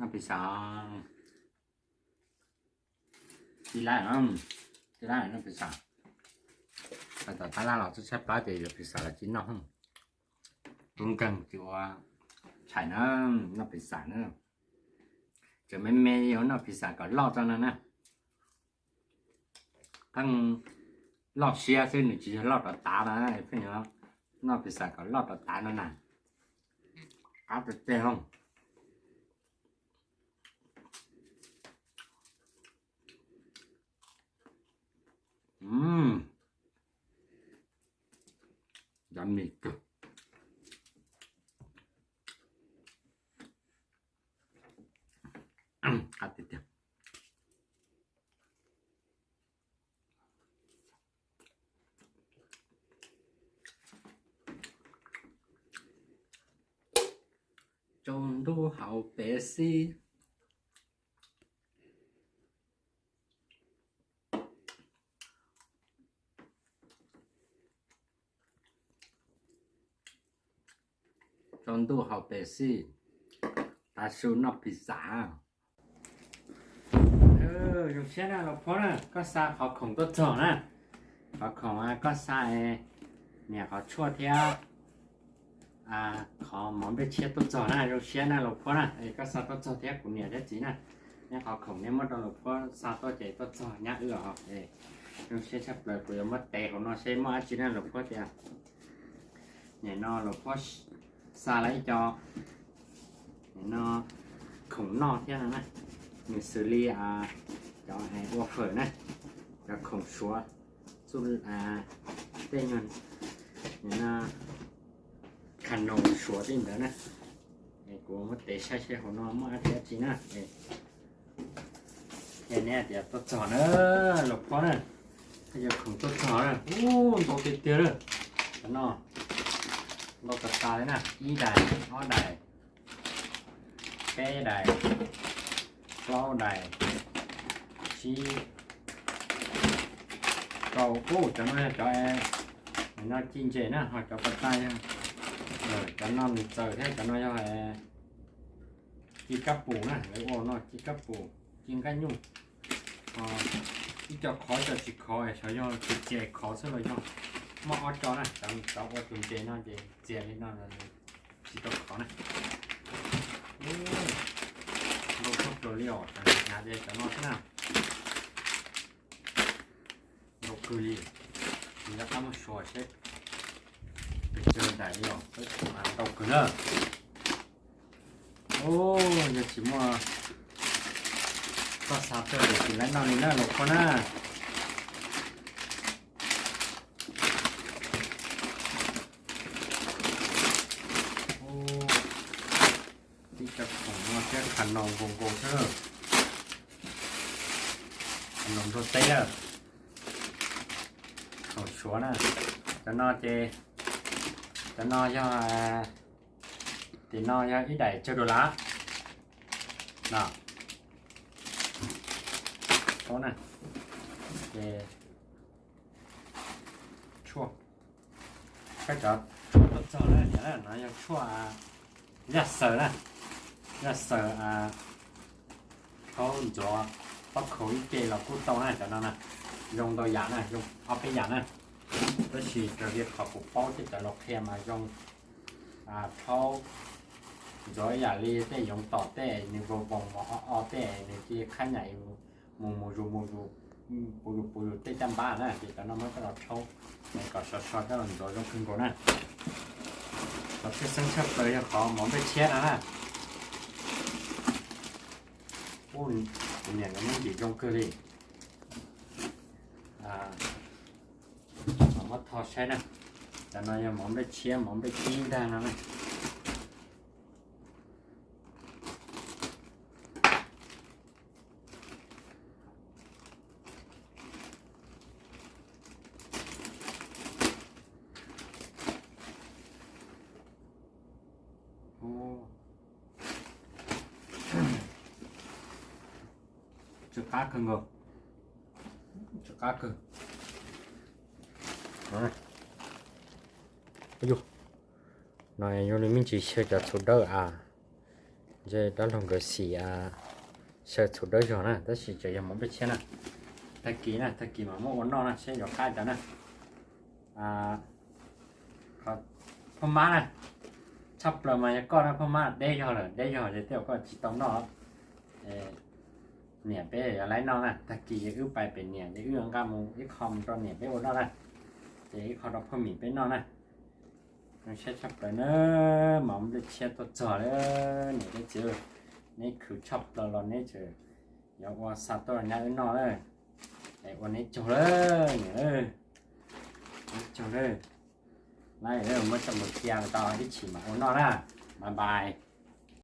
Noj pis xas, tib lab, tib lab noj pis xas. Tau tom tab laj los txog tshaib plab ces yuav pis xas los tsis noj. Tub nkeeg tsis ua tshais na, noj pis xas na. Tseem me me yuav noj pis xas kom loj tso no na. Qeej loj siab xwb, nws tsis yog loj rov tav na, pheej yuav noj pis xas kom loj rov tav no na. Qab tiag tiag. Yummy kawg. Qab tiag tiag. Tsaus ntuj haus pes xij. Tsaus ntuj haus pes xij, tav su noj pis xas. Zoo siab na Laus Phuab na, koj xa qhov khoom tuaj txog na. Qhov khoom koj xa, niam qhov tshuaj thiab qhov mov nplej tshiab tuaj txog na, zoo siab na Laus Phuab na, koj xa tuaj txog thiab kuv niam thiab txiv na. Neb qhov khoom neb muab rau Laus Phuab xa tuaj ces tuaj txog nyab wb os. Zoo siab tshaj plaws, kuv yuav muab tev hauv no seb muaj dab tsi na Laus Phuab tias. Nim no Laus Phuab xa lawm ib co, nim no khoom noj thiab no na, nws xws li cov ua fawm na, cov khoom suav, xub, tej nyuag nim no kha noos suav tej ntawd na. Kuv muab tev saib seb hauv no muaj dab tsi dab tsi na. Es neb tias tuaj txog na, Laus Phuab na, koj cov khoom tuaj txog na, ub, ntau tiag tiag lawm. Cov no ntau tas tas li na, ib daim, ob daim, peb daim, plaub daim, tsib, rau, ub, cov no yog cov, no ci ntses na, ho cov pas tas yog, cov no nws txawm thiab, cov no yog ci kab pum na, lawv ua no ci kab pum, ci nqaij nyuj. Ib co khov, ib co tsis khov, xyov yog tus txias khov xwb los yog. Muaj ob co na, cov ua tus ntses no ces txias li no tsis tau khov na. Ntau tshaj plaws li os, hnyav ces cov no xwb na. Ntau kawg li, nws rov qab muab suav seb pes tsawg daim li os, ntau kawg na. Yog tsis muaj koj xa tuaj ces tsis laib noj li na Laus Phuab na. Tib co khoom no thiab kha noos nkaus nkaus xwb. Kha noos nrog teb lawm. Khoom suav na. Cov no ces, cov no yog, tim no yog ib daim tsawg dollar no. Paub na. Ces tshuaj, koj cov tshuaj tuaj txog na, no yog tshuaj yaj xaws na, yaj xaws rhaub ntxuav pob khaus ib ce los kuj tau na, cov no na. Zoo ntau yam na, zoo ob peb yam na. Tab sis raws li qhov kuv paub tej cov laus qhia mas zoo rhaub ntxuav ib yam li tej yoov tom tej nws vau voos mos o o tej nws cia li qhab nyam mus mus zus mus zus, puv zus puv zus tej caj npab na, ces cov no muab coj los rhaub kom sov so coj los ntxuav zoo kawg nkaus na. Qhov tshwj xeeb tshaj plaws yog qhov mov nplej tshiab no na. Ub, kuv niam lawv muab ntsim zoo kawg li. Muab tho saib na. Cov no yog mov nplej tshiab, mov nplej tshiab ntag no na. Tsw qab kawg nkaus, tsw qab kawg. No yog li me ntsis xyaw cov txhuv dawb a, Ntshe dab laug nkawd xim xyaw txhuv dawb zog na, tab sis tseem yog mov nplej tshiab na. Tag kis na, tag kis mam muab ua noj na, seb yuav qab cas na. Phauj Mab na, tshaj plaws mas yog koj na Phauj Mab, deb zog lawm, deb zog ces tej zaum koj tsis tau noj. Niam peb yuav laib noj na, tag kis ces wb pais pem niam ces wb yuav nqa mus ib qho mus rau niam peb ua noj na, ces ib qho rau phauj Mim peb noj na. Zoo siab tshaj plaws na, mov nplej tshiab tuaj txog lawm niam peb txiv, neb khwv tshaj plaws los neb tseem yuav ua xa tuaj rau nyab wb noj na. Es ua neb tsaug lawm niam, neb tsaug lawm. Lawm muab coj mus cia tau, ib chim mam ua noj na. Bye bye.